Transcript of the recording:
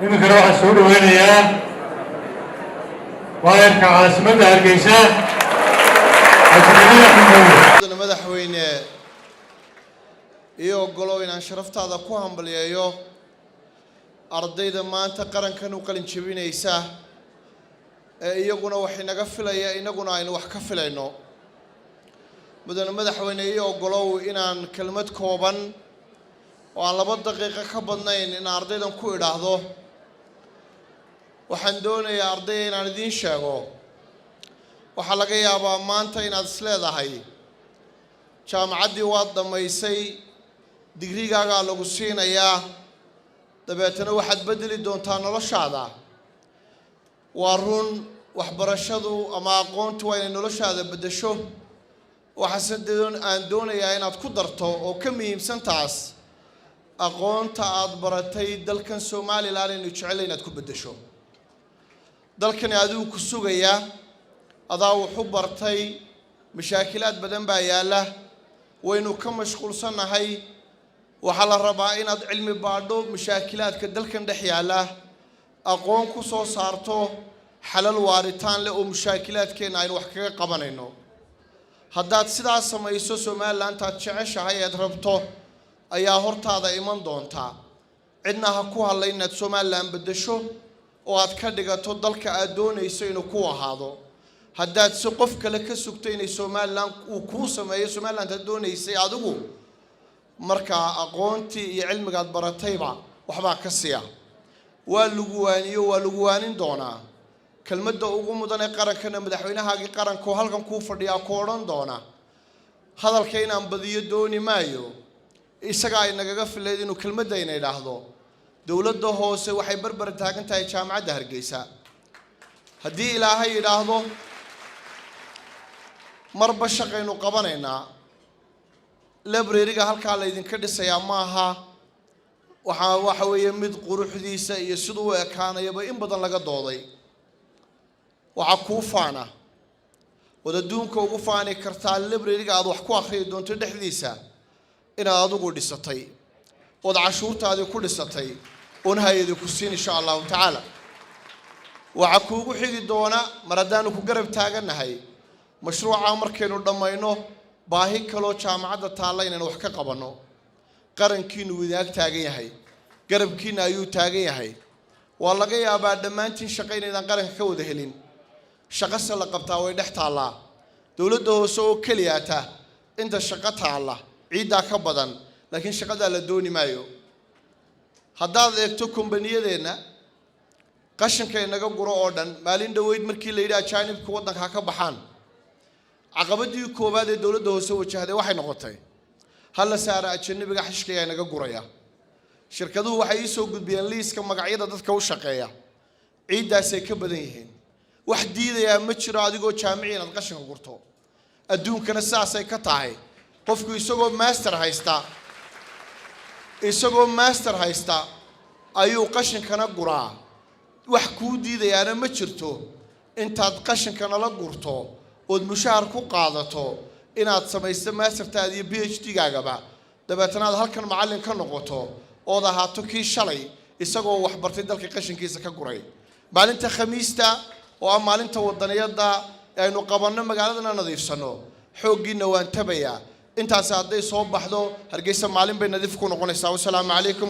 Iminkana waxaan soo dhaweynayaa maayarka caasimadda Hargeysa, Cabdikariin Axmed. Madaxweyne, ii ogolow inaan sharaftaada ku hambalyeeyo ardayda maanta qarankan u qalin jebinaysa ee iyaguna wax inaga filaya, inaguna aynu wax ka filayno. Mudane madaxweyne, ii ogolow inaan kelmad kooban oo aan 2 daqiiqo ka badnayn in ardaydan ku idhaahdo. Waxaan doonayaa, ardayda, inaan idiin sheego: waxaa laga yaabaa maanta inaad isleedahay jaamacaddii waad dhammaysay, digrigaagaa lagu siinayaa, dabeetana waxaad beddeli doontaa noloshaada. Waa run, waxbarashadu ama aqoontu waa inay noloshaada beddesho. Waxaase aan doonayaa inaad ku darto oo ka muhiimsan taas, aqoonta aad baratay dalkan Somaliland aynu jecellay inaad ku beddesho. Dalkani adigu ku sugaya, adaa wuxu bartay. Mashaakilaad badan baa yaalla, waynu ka mashquulsannahay. Waxaa la rabaa inaad cilmi baadho mashaakilaadka dalkan dhex yaalla, aqoon ku soo saarto xalal waaritaan leh oo mushaakilaadkeenna aynu wax kaga qabanayno. Haddaad sidaas samayso, Somalilantaad jeceshahay eed rabto ayaa hortaada iman doontaa. Cidna ha ku hadlay inaad Somaliland beddesho oo aad ka dhigato dalka aad doonayso inuu ku ahaado. Haddaad si qof kale ka sugto inay Somaliland uu kuu sameeyo Somaliland aad doonaysay adigu, markaa aqoontii iyo cilmigaad baratayba waxbaa ka siya. Waa lagu waaniyo, waa lagu waanin doonaa. Kelmadda ugu mudan ee qarankana madaxweynahaagii qaranka oo halkan kuu fadhiyaa ku odhan doona. Hadalka inaan badiyo dooni maayo, isagaa ay nagaga filayd inuu kelmadda ina idhaahdo. Dowladda hoose waxay barbar taagan tahay Jaamacadda Hargeysa. Haddii Ilaahay yidhaahdo, marba shaqaynu qabanaynaa. Library-ga halkaa laydinka dhisayaa maaha, waxa weeye mid quruxdiisa iyo siduu u ekaanayaba in badan laga dooday. Waxaa kuu faana ood adduunka ugu faani kartaa library-ga aad wax ku akhriyi doonto dhexdiisa inaad adigu dhisatay ood cashuurtaadii ku dhisatay oon hay'adi ku siin, insha Allahu tacaala. Waxaa kuugu xigi doona, mar haddaanu ku garab taagannahay mashruuca, markaynu dhammayno baahi kaloo jaamacadda taalla inaynu wax ka qabanno. Qarankiinu wadaag taagan yahay, garabkiina ayuu taagan yahay. Waa laga yaabaa dhammaantiin shaqo inaydaan qaranka ka wada helin, shaqase la qabtaa way dhex taallaa. Dowladda hoose oo keliyaata inta shaqo taalla ciiddaa ka badan, laakiin shaqadaa la dooni maayo. Haddaad eegto kombaniyadeenna qashinka inaga guro oo dhan, maalin dhoweyd markii la yidhi ajaanibka waddanka ha ka baxaan, caqabadii koowaad ee dowladda hoose wajahday waxay noqotay: ha la saara ajanabiga xashkayaa inaga guraya. Shirkaduhu waxay ii soo gudbiyeen liiska magacyada dadka u shaqeeya, ciiddaasay ka badan yihiin. Wax diidayaa ma jiro adigoo jaamici inaad qashinka gurto. Adduunkana sidaasay ka tahay. Qofku isagoo master haysta ayuu qashinkana guraa. Wax kuu diidayaana ma jirto intaad qashinkana la gurto ood mushahar ku qaadato inaad samaysto mastertaada iyo PhD-gaagaba, dabeetana aad halkan macallin ka noqoto ood ahaato kii shalay isagoo waxbartay dalka qashinkiisa ka guray. Maalinta Khamiista oo ah maalinta wadaniyadda aynu qabanno, magaaladana nadiifsanno. Xooggiinna waan tabayaa. Intaasi hadday soo baxdo, Hargeysa maalin bay nadiif ku noqonaysaa. Wasalaamu calaykum.